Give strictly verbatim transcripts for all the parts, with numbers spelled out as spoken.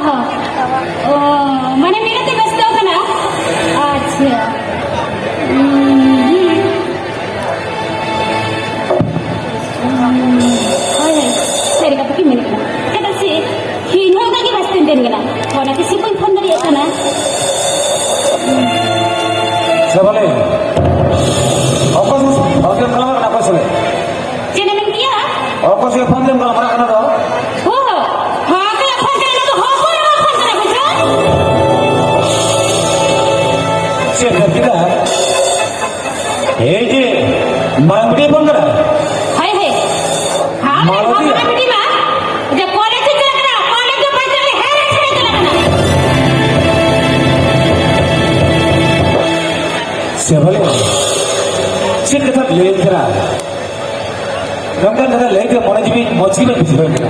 ᱚ, ᱢᱟᱱᱮ ᱢᱮᱱᱟᱛᱮ ᱵᱮᱥᱛᱚ ᱠᱟᱱᱟ᱾ ᱟᱪᱪᱷᱟ᱾ ᱦᱩᱸ, ᱦᱩᱸ᱾ ᱦᱳᱭ, ᱦᱳᱭ᱾ ᱥᱟᱹᱨᱤ ᱠᱟᱛᱷᱟ ᱜᱮ ᱢᱮᱱ ᱠᱟᱱᱟ᱾ ᱪᱮᱫᱟᱜ ᱥᱮ ᱤᱧ ᱦᱚᱸ ᱚᱱᱠᱟ ᱜᱮ ᱵᱮᱥᱛᱚᱧ ᱛᱟᱦᱮᱱ ᱠᱟᱱᱟ᱾ ᱚᱱᱟᱛᱮ ᱥᱮ ᱵᱟᱹᱧ ᱯᱷᱳᱱ ᱫᱟᱲᱮᱭᱟᱜ ᱠᱟᱱᱟ᱾ ᱥᱮ ᱵᱚᱞᱮ, ᱚᱠᱚᱭ ᱥᱚᱸᱜᱮ ᱯᱷᱳᱱ ᱛᱮᱢ ᱜᱟᱞᱢᱟᱨᱟᱜ ᱠᱟᱱᱟ, ᱚᱠᱚᱭ ᱥᱚᱸᱜᱮ? ᱪᱮᱫ ᱮᱢ ᱢᱮᱱ ᱠᱮᱭᱟ? ᱚᱠᱚᱭ ᱥᱚᱸᱜᱮ ᱯᱷᱳᱱ ᱛᱮᱢ ᱜᱟᱞᱢᱟᱨᱟᱜ ᱠᱟᱱᱟ ᱫᱚ? ᱦᱚᱸ, ᱦᱚᱸ, ᱚᱠᱚᱭ ᱯᱷᱳᱱ ᱛᱮ ᱱᱚᱣᱟ ᱫᱚ ᱦᱚᱸ, ᱚᱠᱚᱭ ᱯᱷᱳᱱ ᱠᱟᱱᱟ ᱵᱩᱡᱷᱟᱹᱣ? ᱪᱮᱫ ᱮᱢ ᱢᱮᱱ ᱠᱮᱫᱟ? ᱮᱭ ᱡᱮ ᱢᱟᱨᱟᱝ ᱵᱤᱴᱤ ᱯᱷᱳᱱ ᱠᱟᱱᱟ? ᱦᱳᱭ, ᱦᱳᱭ᱾ ᱦᱮᱸ, ᱢᱟᱞᱚᱛᱤ? ᱢᱟᱨᱟᱝ ᱵᱤᱴᱤ ᱢᱟ, ᱡᱮ ᱠᱚᱞᱮᱡᱽ ᱮ ᱪᱟᱞᱟᱜ ᱠᱟᱱᱟ, ᱠᱚᱞᱮᱡᱽ ᱫᱚ ᱵᱟᱭ ᱪᱟᱞᱟᱜ, ᱦᱮᱸ, ᱦᱮᱸ, ᱪᱟᱞᱟᱜ ᱠᱟᱱᱟ᱾ ᱥᱮ ᱵᱚᱞᱮ, ᱪᱮᱫ ᱠᱟᱛᱷᱟᱢ ᱞᱟᱹᱭᱮᱫ ᱠᱟᱱᱟ? ᱱᱚᱝᱠᱟᱱ ᱠᱟᱛᱷᱟ ᱞᱟᱹᱭ ᱛᱮ ᱢᱚᱱᱮ ᱡᱤᱣᱤ ᱢᱚᱡᱽ ᱜᱮ ᱵᱟᱹᱧ ᱵᱩᱡᱷᱟᱹᱣ ᱠᱮᱫᱟ᱾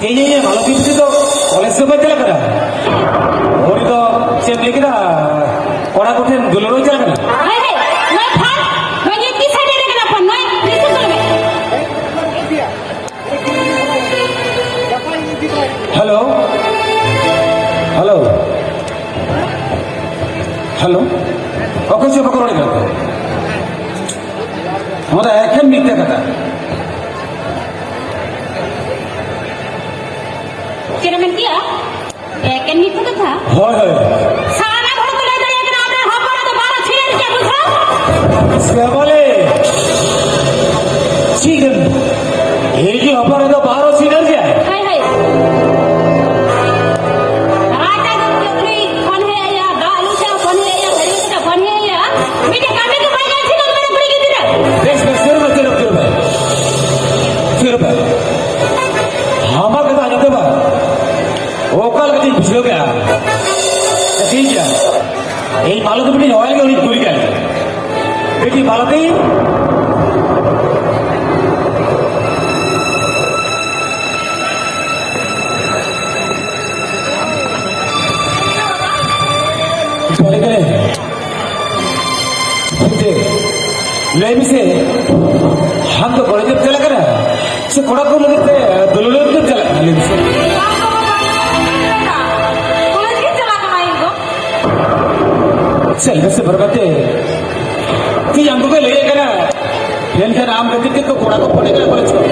ᱤᱧ, ᱤᱧ, ᱢᱟᱞᱚᱛᱤ ᱵᱤᱴᱤ ᱫᱚ ᱠᱚᱞᱮᱡᱽ ᱫᱚ ᱵᱟᱭ ᱪᱟᱞᱟᱜ ᱠᱟᱱᱟ᱾ ᱩᱱᱤ ᱫᱚ ᱪᱮᱫ ᱮᱢ ᱞᱟᱹᱭ ᱠᱮᱫᱟ? ᱠᱚᱲᱟ ᱠᱚᱴᱷᱮᱱ ᱫᱩᱞᱟᱹᱲ ᱵᱟᱭ ᱪᱟᱞᱟᱜ ᱠᱟᱱᱟ᱾ ᱦᱳᱭ, ᱦᱳᱭ, ᱱᱚᱣᱟ ᱯᱷᱳᱱ, ᱱᱚᱣᱟ ᱧᱩᱛ ᱛᱤ ᱥᱟᱰᱮ ᱠᱟᱱᱟ ᱯᱷᱳᱱ, ᱱᱚᱣᱟ ᱨᱤᱥᱤᱵᱷ ᱠᱚᱨᱮ ᱢᱮ᱾ ᱦᱮᱞᱳ, ᱦᱮᱞᱳ, ᱦᱮᱞᱳ, ᱚᱠᱚᱭ ᱪᱚ ᱵᱟᱠᱚ ᱨᱚᱲ ᱠᱟᱱᱟ᱾ ᱱᱚᱣᱟ ᱫᱚ ᱮᱠᱷᱮᱱ ᱢᱤᱫᱴᱮᱱ ᱠᱟᱛᱷᱟ᱾ ᱪᱮᱫ ᱮᱢ ᱢᱮᱱ ᱠᱮᱜᱼᱟ? ᱮᱠᱮᱱ ᱢᱤᱫᱴᱮᱱ ᱠᱟᱛᱷᱟ? ᱦᱳᱭ, ᱦᱳᱭ᱾ ᱥᱟᱱᱟᱢ ᱦᱚᱲ ᱠᱚ ᱞᱟᱹᱭ ᱫᱟᱲᱮᱭᱟᱜ ᱠᱟᱱᱟ, ᱟᱯᱱᱟᱨ ᱦᱚᱯᱚᱱ ᱫᱚ ᱵᱟᱨᱚ ᱥᱤᱧ ᱨᱮ ᱪᱮᱫ ᱵᱩᱡᱷᱟᱹᱣ? ᱥᱮ ᱵᱚᱞᱮ, ᱪᱮᱫ ᱮᱢ, ᱮᱭ ᱡᱮ ᱦᱚᱯᱚᱱ ᱫᱚ ᱵᱟᱨᱚ ᱥᱤᱧ ᱨᱮ? ᱦᱳᱭ, ᱦᱳᱭ᱾ ᱨᱟᱡᱟ ᱫᱚ ᱯᱩᱨᱟᱹ ᱯᱷᱳᱱ ᱦᱮᱡ ᱟᱭᱟ, ᱫᱟᱜ ᱞᱩ ᱛᱮ ᱯᱷᱳᱱ ᱦᱮᱡ ᱟᱭᱟ, ᱦᱟᱹᱨᱭᱟᱹᱲ ᱠᱟᱛᱮ ᱯᱷᱳᱱ ᱦᱮᱡ ᱟᱭᱟ᱾ ᱢᱤᱫᱴᱮᱡ ᱠᱟᱹᱢᱤ ᱠᱚ ᱵᱟᱭ ᱧᱟᱢ ᱴᱷᱤᱠ ᱠᱟᱱᱟ ᱠᱩᱲᱤ ᱜᱤᱫᱽᱨᱟᱹ᱾ ᱵᱮᱥ, ᱵᱮᱥ, ᱛᱷᱤᱨ ᱵᱮ, ᱛᱷᱤᱨ ᱵᱮ, ᱛᱷᱤᱨ ᱵᱮ᱾ ᱛᱷᱤᱨ ᱵᱮ᱾ ᱦᱟᱢᱟᱞ ᱠᱟᱛᱷᱟ ᱟᱸᱡᱚᱢ ᱛᱮ ᱵᱟᱝ᱾ ᱚᱠᱟ ᱞᱮᱠᱟᱛᱤᱧ ᱵᱩᱡᱷᱟᱹᱣ ᱠᱮᱜᱼᱟ? ᱴᱷᱤᱠ ᱜᱮᱭᱟ᱾ ᱤᱧ ᱢᱟᱞᱚᱛᱤ ᱵᱤᱴᱤ ᱦᱚᱦᱚᱭ ᱞᱟᱹᱜᱤᱫ ᱩᱱᱤ ᱠᱩᱞᱤ ᱠᱟᱭ ᱞᱮᱜᱮ᱾ ᱵᱤᱴᱤ ᱢᱟᱞᱚᱛᱤ᱾ ᱵᱟᱹᱞᱤ ᱠᱟᱱᱟᱭ᱾ ᱵᱤᱴᱤ, ᱞᱟᱹᱭ ᱢᱮᱥᱮ, ᱟᱢ ᱫᱚ ᱠᱚᱞᱮᱡᱽ ᱮᱢ ᱪᱟᱞᱟᱜ ᱠᱟᱱᱟ? ᱥᱮ ᱠᱚᱲᱟ ᱠᱚ ᱞᱟᱹᱜᱤᱫ ᱛᱮ ᱫᱩᱞᱟᱹᱲ ᱫᱚ ᱪᱟᱞᱟᱜ ᱠᱟᱱᱟ, ᱞᱟᱹᱭ ᱢᱮᱥᱮ᱾ ᱪᱮᱫ ᱞᱮᱠᱟ ᱥᱮ ᱵᱟᱨᱵᱟᱛᱮ? ᱛᱤ ᱟᱢ ᱠᱚᱜᱮ ᱞᱟᱹᱭᱮᱫ ᱠᱟᱱᱟ᱾ ᱢᱮᱱᱠᱷᱟᱱ ᱟᱢ ᱠᱷᱟᱹᱛᱤᱨ ᱛᱮ ᱠᱚᱲᱟ ᱠᱚ ᱯᱷᱳᱱ ᱠᱟᱱᱟ ᱠᱚᱞᱮᱡᱽ ᱠᱷᱚᱱ᱾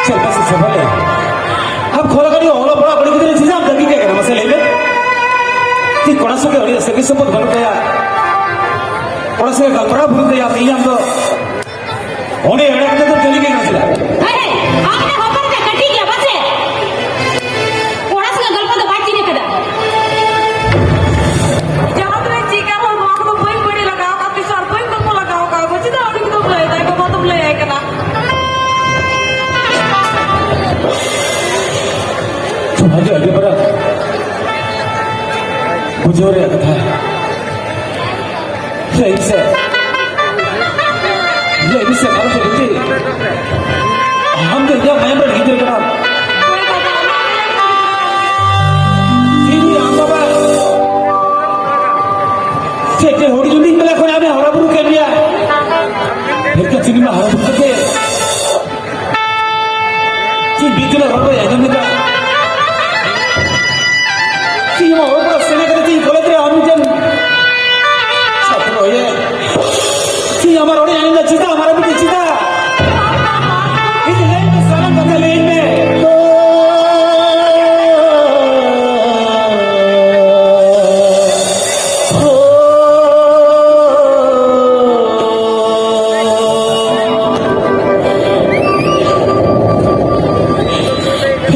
ᱪᱮᱫ ᱞᱮᱠᱟ ᱥᱮ ᱥᱚᱵᱷᱟ ᱞᱮ? ᱟᱢ ᱠᱷᱚᱨᱟ ᱠᱟᱹᱴᱤᱡ ᱚᱞᱚᱜ ᱯᱟᱲᱦᱟᱜ ᱵᱟᱹᱲᱤᱡ ᱠᱟᱛᱮ ᱪᱮᱫᱟᱜ ᱮᱢ ᱫᱟᱹᱵᱤ ᱠᱟᱭ ᱠᱟᱱᱟ? ᱢᱟᱥᱮ ᱞᱟᱹᱭ ᱢᱮ᱾ ᱪᱮᱫ ᱠᱚᱲᱟ ᱥᱚᱸᱜᱮ ᱟᱹᱰᱤ ᱥᱟᱹᱜᱟᱹᱭ ᱥᱚᱢᱯᱚᱨᱠ ᱵᱟᱹᱱᱩᱜ ᱛᱟᱭᱟ? ᱠᱚᱲᱟ ᱥᱚᱸᱜᱮ ᱜᱟᱞᱢᱟᱨᱟᱣ ᱵᱟᱹᱱᱩᱜ ᱛᱟᱭᱟ? ᱛᱮᱦᱮᱧ ᱟᱢ ᱫᱚ ᱚᱸᱰᱮ ᱮᱲᱮ ᱠᱟᱛᱮ ᱫᱚᱢ ᱠᱟᱹᱢᱤ ᱠᱟᱱᱟ ᱪᱮᱫᱟᱜ? ᱦᱮᱸ, ᱦᱮᱸ, ᱟᱢ ᱨᱮᱱ ᱦᱚᱯᱚᱱ ᱛᱮ ᱠᱟᱹᱴᱤᱡ ᱜᱮᱭᱟ ᱯᱟᱪᱮ? ᱠᱚᱲᱟ ᱥᱚᱸᱜᱮ ᱜᱚᱞᱯᱚ ᱫᱚ ᱵᱟᱭ ᱪᱮᱫ ᱟᱠᱟᱫᱟ᱾ ᱡᱟᱦᱟᱸ ᱛᱤᱱᱟᱹᱜ ᱪᱮᱫ ᱠᱟᱜ ᱨᱮᱦᱚᱸ ᱱᱚᱣᱟ ᱠᱚᱫᱚ ᱵᱟᱹᱧ ᱵᱟᱹᱲᱤᱡ ᱞᱟᱜᱟᱣ ᱟᱠᱟᱫ ᱛᱤᱥ ᱦᱚᱸ ᱟᱨ ᱵᱟᱹᱧ ᱜᱚᱞᱯᱚ ᱞᱟᱜᱟᱣ ᱟᱠᱟᱫ ᱠᱚᱣᱟ᱾ ᱪᱮᱫᱟᱜ ᱩᱱᱤ ᱠᱚᱫᱚᱢ ᱞᱟᱹᱭ ᱮᱫᱟ? ᱟᱭᱳ ᱵᱟᱵᱟ ᱫᱚᱢ ᱞᱟᱹᱭ ᱟᱭ ᱠᱟᱱᱟ᱾ ᱱᱚᱣᱟ ᱜᱮ ᱟᱹᱰᱤ ᱢᱟᱨᱟᱝ ᱵᱩᱡᱷᱟᱹᱣ ᱨᱮᱭᱟᱜ ᱠᱟᱛᱷᱟ᱾ ᱞᱟᱹᱭ ᱢᱮᱥᱮ᱾ ᱞᱟᱹᱭ ᱢᱮᱥᱮ, ᱵᱷᱟᱨᱚᱛ ᱨᱮ ᱵᱤᱴᱤ᱾ ᱟᱢ ᱫᱚ ᱤᱧᱟᱹᱜ ᱢᱟᱭᱟᱢ ᱨᱮᱱ ᱜᱤᱫᱽᱨᱟᱹ ᱠᱟᱱᱟᱢ᱾ ᱤᱧ ᱟᱢ ᱵᱟᱵᱟ ᱪᱮᱫ ᱛᱮ ᱦᱩᱰᱤᱧ ᱦᱩᱰᱤᱧ ᱵᱮᱞᱟ ᱠᱷᱚᱱ ᱟᱢᱮ ᱦᱟᱨᱟ ᱵᱩᱨᱩ ᱠᱮᱫ ᱢᱮᱭᱟ᱾ ᱢᱮᱱᱠᱷᱟᱱ ᱪᱤᱞᱤ ᱢᱟ ᱦᱟᱨᱟ ᱵᱩᱨᱩ ᱠᱟᱛᱮ ᱪᱮᱫ ᱵᱤᱪᱟᱹᱨ ᱦᱚᱲ ᱵᱟᱭ ᱟᱸᱡᱚᱢ ᱞᱮᱫᱟ? ᱪᱮᱫ ᱢᱟ ᱦᱚᱲ ᱠᱚ ᱥᱮᱱ ᱠᱟᱛᱮ ᱪᱮᱫ ᱠᱚᱞᱮᱡᱽ ᱨᱮ ᱟᱢ ᱢᱤᱫᱴᱮᱱ ᱪᱷᱟᱛᱨᱚ ᱦᱩᱭᱮ? ᱪᱮᱫ ᱟᱢᱟᱜ ᱨᱚᱲ ᱤᱧ ᱟᱸᱡᱚᱢ ᱮᱫᱟ? ᱪᱮᱫᱟᱜ ᱟᱢᱟᱜ ᱨᱚᱲ ᱪᱮᱫᱟᱜ? ᱤᱧ ᱞᱟᱹᱭ ᱢᱮ, ᱥᱟᱱᱟᱢ ᱠᱟᱛᱷᱟ ᱞᱟᱹᱭ ᱢᱮ᱾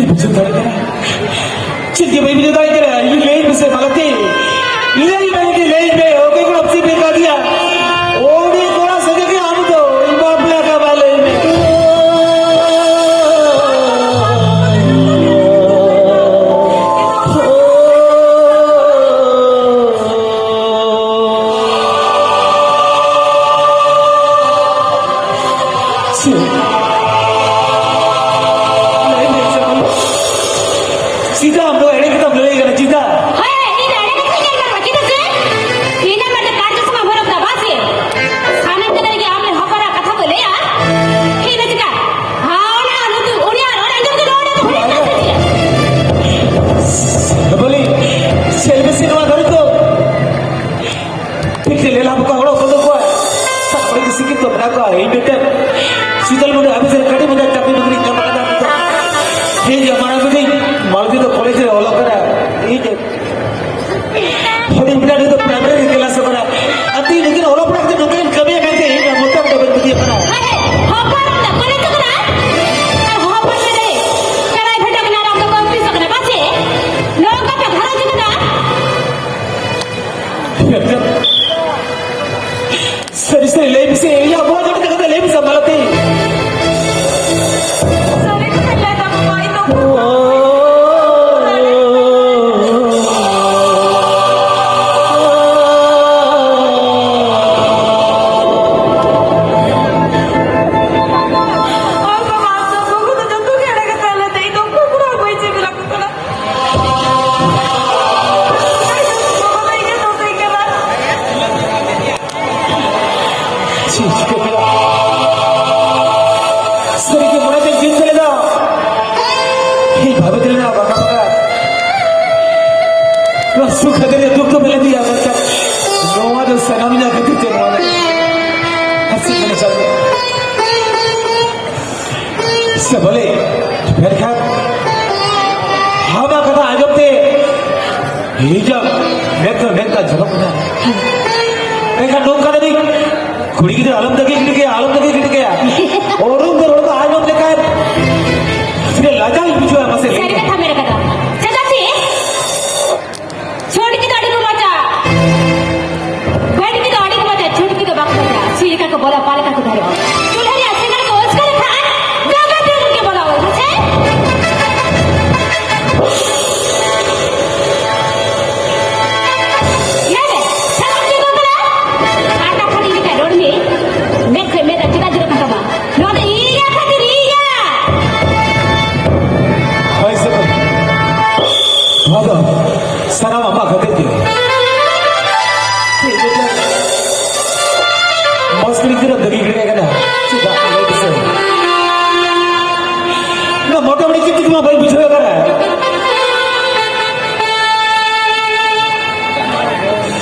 ᱵᱩᱡᱷᱟᱹᱣ ᱫᱟᱲᱮᱭᱟᱜ ᱠᱟᱱᱟ? ᱪᱮᱫ ᱜᱮ ᱵᱟᱹᱧ ᱵᱩᱡᱷᱟᱹᱣ ᱫᱟᱲᱮᱭᱟᱜ ᱠᱟᱱᱟ᱾ ᱤᱧ ᱞᱟᱹᱭ ᱢᱮᱥᱮ ᱢᱟᱞᱚᱛᱤ, ᱞᱟᱹᱭ ᱢᱮ, ᱞᱟᱹᱭ ᱢᱮ, ᱚᱠᱚᱭ ᱠᱚ ᱪᱮᱫ ᱯᱮ ᱠᱟᱫᱮᱭᱟ? ᱩᱱᱤ ᱠᱚᱲᱟ ᱥᱚᱸᱜᱮ ᱜᱮ ᱟᱢ ᱫᱚ ᱤᱧ ᱵᱟᱯᱞᱟ ᱠᱟᱵᱟ, ᱞᱟᱹᱭ ᱢᱮ᱾ ᱪᱮᱫ? ᱤᱧ ᱢᱤᱫᱴᱮᱱ ᱥᱤᱛᱚᱞ ᱢᱩᱱᱰᱤ ᱟᱹᱵᱤ ᱥᱮᱫ ᱠᱟᱹᱴᱤᱡ ᱢᱟᱪᱷᱟ ᱪᱟᱹᱠᱨᱤ ᱱᱚᱠᱨᱤᱧ ᱧᱟᱢ ᱟᱠᱟᱫᱟ᱾ ᱱᱤᱛᱚᱜ ᱤᱧ ᱡᱟᱢᱟᱱᱟ ᱢᱤᱫᱴᱤᱡ ᱢᱟᱞᱚᱵᱤ ᱫᱚ ᱠᱚᱞᱮᱡᱽ ᱨᱮ ᱚᱞᱚᱜ ᱠᱟᱱᱟ᱾ ᱤᱧ ᱦᱩᱰᱤᱧ ᱵᱮᱴᱟ ᱱᱤᱛᱚᱜ ᱯᱨᱟᱭᱢᱟᱨᱤ ᱨᱮ ᱠᱞᱟᱥ ᱠᱟᱱᱟ᱾ ᱟᱨ ᱛᱤᱱ ᱞᱮᱠᱤᱱ ᱚᱞᱚᱜ ᱯᱟᱲᱦᱟᱜ ᱠᱟᱛᱮ ᱱᱚᱝᱠᱟᱧ ᱠᱟᱹᱢᱤᱭᱟ ᱢᱮᱱᱛᱮ ᱤᱧ ᱢᱟ ᱢᱚᱛᱟᱢ ᱫᱚ ᱵᱟᱹᱧ ᱯᱟᱹᱛᱭᱟᱹᱜ ᱠᱟᱱᱟ᱾ ᱦᱮᱸ, ᱦᱚᱯᱚᱱ ᱫᱚ ᱠᱚᱞᱮᱡᱽ ᱠᱟᱱᱟ᱾ ᱟᱨ ᱦᱚᱯᱚᱱ ᱨᱮ ᱯᱨᱟᱭᱵᱷᱮᱴ ᱠᱟᱱᱟ, ᱟᱨ ᱟᱢ ᱫᱚ ᱚᱯᱷᱤᱥ ᱠᱟᱱᱟ, ᱵᱟᱥᱮ? ᱱᱚᱝᱠᱟ ᱯᱮ ᱜᱷᱟᱨᱚᱸᱡᱽ ᱠᱟᱱᱟ᱾ ᱥᱟᱹᱨᱤ ᱥᱟᱹᱨᱤ ᱞᱟᱹᱭ ᱢᱮᱥᱮ, ᱤᱧᱟᱹᱜ ᱵᱚᱦᱚᱜ ᱡᱚᱲ ᱠᱟᱛᱮ ᱞᱟᱹᱭ ᱢᱮᱥᱮ, ᱢᱟᱞᱚᱛᱤ᱾ ᱥᱟᱹᱨᱤ ᱠᱟᱛᱷᱟᱧ ᱞᱟᱹᱭ ᱫᱟ, ᱵᱟᱵᱟ, ᱤᱧ ᱫᱚ ᱟᱨ ᱵᱟᱵᱟ, ᱟᱢ ᱫᱚ ᱵᱟᱹᱦᱩ ᱫᱚ ᱡᱚᱛᱚ ᱜᱮ ᱮᱲᱮ ᱠᱟᱛᱷᱟ ᱞᱟᱹᱭ ᱫᱟ, ᱤᱧ ᱫᱚ ᱚᱠᱚᱭ ᱠᱚᱲᱟ ᱦᱚᱸ ᱵᱟᱹᱧ ᱪᱮᱫ ᱞᱮᱫᱟ᱾ ᱪᱮᱫ ᱪᱤᱠᱟᱹ ᱠᱮᱫᱟ? ᱥᱟᱹᱨᱤᱜᱮ ᱢᱚᱱᱮ ᱛᱮᱧ ᱪᱤᱱᱛᱟᱹ ᱞᱮᱫᱟ, ᱤᱧ ᱵᱷᱟᱵᱤᱛ ᱞᱮᱱᱟ ᱵᱟᱠᱟ ᱵᱟᱠᱟ᱾ ᱱᱚᱣᱟ ᱥᱩᱠ ᱠᱷᱟᱹᱛᱤᱨ ᱛᱮ ᱫᱩᱠ ᱫᱚ ᱵᱟᱹᱧ ᱞᱟᱹᱭᱟ, ᱢᱮᱱᱠᱷᱟᱱ ᱱᱚᱣᱟ ᱫᱚ ᱥᱟᱱᱟᱢ ᱤᱧᱟᱹᱜ ᱠᱷᱟᱹᱛᱤᱨ ᱛᱮ ᱱᱚᱣᱟ ᱫᱚ ᱦᱟᱹᱥᱤ ᱠᱟᱱᱟ ᱪᱟᱸᱫᱚ᱾ ᱥᱮ ᱵᱚᱞᱮ, ᱢᱮᱱᱠᱷᱟᱱ ᱦᱟᱢᱟ ᱠᱟᱛᱷᱟ ᱟᱸᱡᱚᱢ ᱛᱮ ᱦᱤᱡᱩᱜ ᱢᱮᱱᱛᱮ ᱢᱮᱱᱛᱮ ᱡᱷᱚᱞᱚᱠ ᱮᱱᱟ᱾ ᱢᱮᱱᱠᱷᱟᱱ ᱱᱚᱝᱠᱟ ᱫᱚ ᱠᱩᱲᱤ ᱜᱤᱫᱽᱨᱟᱹ ᱟᱞᱚᱢ ᱫᱟᱹᱜᱤ ᱜᱤᱰᱤ ᱠᱟᱭᱟ, ᱟᱞᱚᱢ ᱫᱟᱹᱜᱤ ᱜᱤᱰᱤ ᱠᱟᱭᱟ᱾ ᱚᱨᱩᱱ ᱫᱚ ᱨᱚᱲ ᱫᱚ ᱟᱸᱡᱚᱢ ᱞᱮᱠᱷᱟᱱ ᱛᱤᱱᱟᱹᱜ ᱞᱟᱡᱟᱣ ᱤᱧ ᱵᱩᱡᱷᱟᱹᱣᱟ, ᱢᱟᱥᱮ ᱞᱟᱹᱭ ᱥᱟᱹᱨᱤ ᱢᱮ᱾ ᱠᱟᱛᱷᱟ ᱢᱮᱱ ᱠᱟᱫᱟ᱾ ᱪᱮᱫᱟᱜ ᱥᱮ ᱪᱷᱩᱴᱠᱤ ᱫᱚ ᱟᱹᱰᱤ ᱠᱚ ᱢᱚᱡᱟ, ᱵᱷᱮᱴᱠᱤ ᱫᱚ ᱟᱹᱰᱤ ᱠᱚ ᱢᱚᱡᱟ, ᱪᱷᱩᱴᱠᱤ ᱫᱚ ᱵᱟᱠᱚ ᱢᱚᱡᱟ᱾ ᱥᱩᱭ ᱞᱮᱠᱟ ᱠᱚ ᱵᱚᱞᱟ, ᱯᱟ ᱞᱮᱠᱟ ᱠᱚ ᱫᱷᱟᱨᱚᱜᱼᱟ᱾ ᱪᱩᱞᱦᱟᱹ ᱨᱮᱭᱟᱜ ᱥᱮᱸᱜᱮᱞ ᱠᱚ ᱚᱪᱠᱟ ᱞᱮᱠᱷᱟᱱ ᱡᱟᱜᱟ ᱛᱮ ᱜᱮ ᱵᱚᱞᱟ ᱦᱩᱭᱩᱜᱼᱟ, ᱦᱮᱸ ᱥᱮ? ᱧᱮᱞ ᱢᱮ, ᱥᱟᱱᱟᱢ ᱪᱮᱫ ᱠᱚ ᱠᱟᱱᱟ? ᱟᱨ ᱠᱟᱛᱷᱟ ᱞᱟᱹᱭ ᱞᱮᱠᱷᱟᱱ ᱨᱚᱲ ᱢᱮ, ᱢᱮᱫ ᱠᱷᱚᱡ ᱢᱮᱫ ᱪᱮᱫᱟᱜ ᱡᱚᱨᱚᱜ ᱠᱟᱱ ᱛᱟᱢᱟ? ᱱᱚᱣᱟ ᱫᱚ ᱤᱧᱟᱹᱜ ᱠᱷᱟᱹᱛᱤᱨ, ᱤᱧᱟᱹᱜ᱾ ᱦᱳᱭ ᱥᱮ, ᱱᱚᱣᱟ ᱫᱚ ᱥᱟᱱᱟᱢ ᱟᱢᱟᱜ ᱠᱷᱟᱹᱛᱤᱨ ᱜᱮ᱾ ᱪᱮᱫ ᱞᱮᱠᱟ? ᱢᱚᱡᱽ ᱠᱩᱲᱤ ᱜᱤᱫᱽᱨᱟᱹ ᱫᱟᱹᱵᱤ ᱜᱤᱰᱤ ᱠᱟᱱᱟ᱾ ᱪᱮᱫᱟᱜ? ᱞᱟᱹᱭ ᱢᱮᱥᱮ᱾ ᱱᱚᱣᱟ ᱢᱚᱴᱟᱢᱩᱴᱤ ᱪᱮᱫ ᱛᱮᱜᱮ ᱢᱟ ᱵᱟᱹᱧ ᱵᱩᱡᱷᱟᱹᱣ ᱠᱟᱱᱟ᱾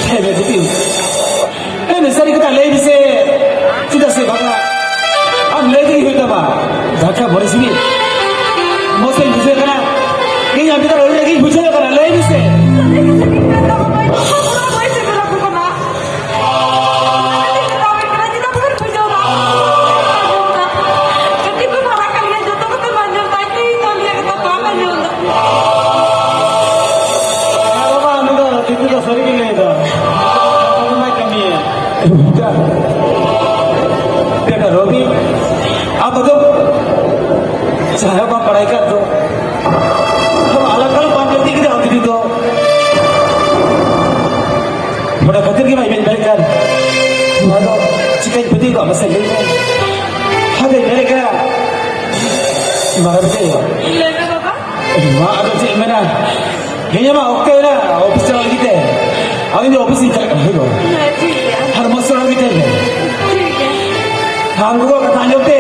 ᱦᱮᱸ, ᱵᱮᱴᱤ᱾ ᱦᱮᱸ, ᱥᱟᱹᱨᱤ ᱠᱟᱛᱷᱟ ᱞᱟᱹᱭ ᱢᱮᱥᱮ᱾ ᱪᱮᱫᱟᱜ ᱥᱮ ᱵᱟᱝ? ᱟᱪᱪᱷᱟ, ᱵᱚᱨᱮ ᱥᱤᱵᱤ, ᱢᱚᱡᱽ ᱥᱟᱺᱦᱤᱡ ᱵᱩᱡᱷᱟᱹᱜ ᱠᱟᱱᱟ᱾ ᱤᱧ ᱟᱢ ᱪᱮᱛᱟᱱ ᱨᱮ ᱟᱹᱰᱤ ᱨᱟᱹᱜᱤᱧ ᱵᱩᱡᱷᱟᱹᱣ ᱠᱟᱱᱟ, ᱞᱟᱹᱭ ᱢᱮᱥᱮ᱾ ᱦᱮᱸ ᱵᱟᱵᱟ, ᱱᱩᱭ ᱫᱚ ᱫᱤᱠᱩ ᱫᱚ ᱥᱟᱹᱨᱤ ᱜᱮ ᱞᱟᱹᱭ ᱫᱟ᱾ ᱟᱫᱚ ᱢᱟᱭ ᱠᱟᱹᱢᱤᱭᱟ᱾ ᱵᱮᱴᱟ ᱨᱚᱵᱤ, ᱟᱢ ᱫᱚ ᱡᱟᱦᱟᱸ ᱵᱟᱢ ᱵᱟᱲᱟᱭ ᱠᱟᱱ ᱫᱚ᱾ ᱟᱞᱟᱜ ᱟᱞᱟᱜ ᱵᱟᱢ ᱜᱟᱛᱮ ᱠᱮᱫᱟ ᱟᱢ ᱫᱤᱫᱤ ᱫᱚ᱾ ᱚᱱᱟ ᱠᱷᱟᱹᱛᱤᱨ ᱜᱮ ᱵᱟᱭ ᱢᱮᱱ ᱫᱟᱲᱮᱭᱟᱜ ᱠᱟᱱ᱾ ᱱᱚᱣᱟ ᱫᱚ ᱪᱤᱠᱟᱹᱧ ᱯᱟᱹᱛᱭᱟᱹᱣ ᱠᱚᱜᱼᱟ ᱢᱟᱥᱮ ᱞᱟᱹᱭ ᱢᱮ? ᱦᱟᱯᱮ ᱢᱮᱱᱮᱫ ᱠᱟᱱᱟ᱾ ᱢᱟᱨᱟᱝ ᱵᱤᱴᱤ᱾ ᱞᱟᱹᱭ ᱢᱮ ᱵᱟᱵᱟ᱾ ᱢᱟ ᱟᱫᱚ ᱪᱮᱫ ᱤᱧ ᱢᱮᱱᱟ? ᱤᱧᱟᱹᱜ ᱢᱟ ᱚᱠᱛᱚ ᱮᱱᱟ ᱚᱯᱷᱤᱥ ᱪᱟᱞᱟᱜ ᱞᱟᱹᱜᱤᱫ ᱛᱮ᱾ ᱟᱫᱚ ᱤᱧ ᱫᱚ ᱚᱯᱷᱤᱥ ᱤᱧ ᱪᱟᱞᱟᱜ ᱠᱟᱱᱟ, ᱦᱳᱭ ᱵᱟᱵᱟ᱾ ᱦᱮᱸ, ᱴᱷᱤᱠ ᱜᱮᱭᱟ᱾ ᱟᱨ ᱢᱚᱡᱽ ᱥᱚᱲᱚᱢ ᱜᱮ ᱛᱟᱦᱮᱱ ᱢᱮ᱾ ᱴᱷᱤᱠ ᱜᱮᱭᱟ᱾ ᱟᱨ ᱩᱱᱠᱩ ᱠᱚᱣᱟᱜ ᱠᱟᱛᱷᱟ ᱟᱸᱡᱚᱢ ᱛᱮ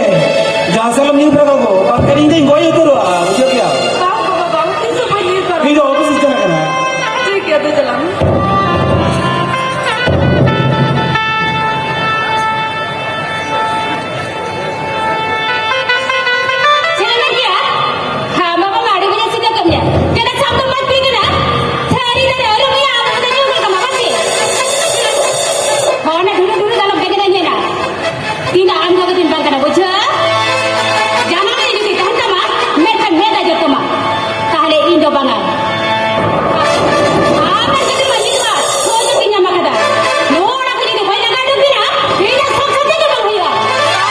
ᱡᱟᱦᱟᱸ ᱥᱮᱫ ᱮᱢ ᱧᱤᱨ ᱵᱟᱲᱟ ᱠᱟᱠᱚ, ᱵᱟᱝᱠᱷᱟᱱ ᱤᱧ ᱫᱚᱧ ᱜᱚᱡ ᱩᱛᱟᱹᱨᱚᱜᱼᱟ, ᱵᱩᱡᱷᱟᱹᱣ ᱠᱮᱜᱼᱟᱢ? ᱵᱟᱝ ᱵᱟᱵᱟ, ᱵᱟᱝ, ᱛᱤᱥ ᱦᱚᱸ ᱵᱟᱹᱧ ᱧᱤᱨ ᱵᱟᱲᱟ ᱤᱧ ᱫᱚ ᱚᱯᱷᱤᱥ ᱤᱧ ᱪᱟᱞᱟᱜ ᱠᱟᱱᱟ᱾ ᱴᱷᱤᱠ ᱜᱮᱭᱟ, ᱫᱩ ᱪᱟᱞᱟᱜ ᱢᱮ᱾ ᱪᱮᱫ ᱮᱢ ᱢᱮᱱ ᱠᱮᱜᱼᱟ? ᱦᱮᱸ, ᱵᱟᱵᱟ ᱢᱟ ᱟᱹᱰᱤ ᱵᱮᱥ ᱮ ᱥᱤᱠᱷᱟᱹ ᱠᱟᱜ ᱢᱮᱭᱟ᱾ ᱪᱮᱫᱟᱜ ᱥᱮ ᱟᱢ ᱫᱚ ᱢᱟᱹᱱᱢᱤ ᱠᱟᱱᱟ? ᱥᱟᱹᱨᱤ ᱫᱟᱨᱮ ᱟᱹᱨᱩᱵ ᱢᱮᱭᱟ, ᱟᱢ ᱫᱚ ᱧᱩ ᱠᱟᱜ ᱠᱟᱱᱟ, ᱵᱟᱝ ᱥᱮ? ᱦᱚᱸ, ᱚᱱᱟ ᱰᱷᱩᱨᱩ ᱰᱷᱩᱨᱩ ᱫᱚ ᱟᱞᱚᱢ ᱵᱮᱸᱜᱮᱫ ᱟᱹᱧ ᱢᱮᱱᱟ᱾ ᱤᱧ ᱫᱚ ᱟᱢ ᱜᱚᱜᱚ ᱫᱚᱧ ᱵᱟᱝ ᱠᱟᱱᱟ, ᱵᱩᱡᱷᱟᱹᱣ?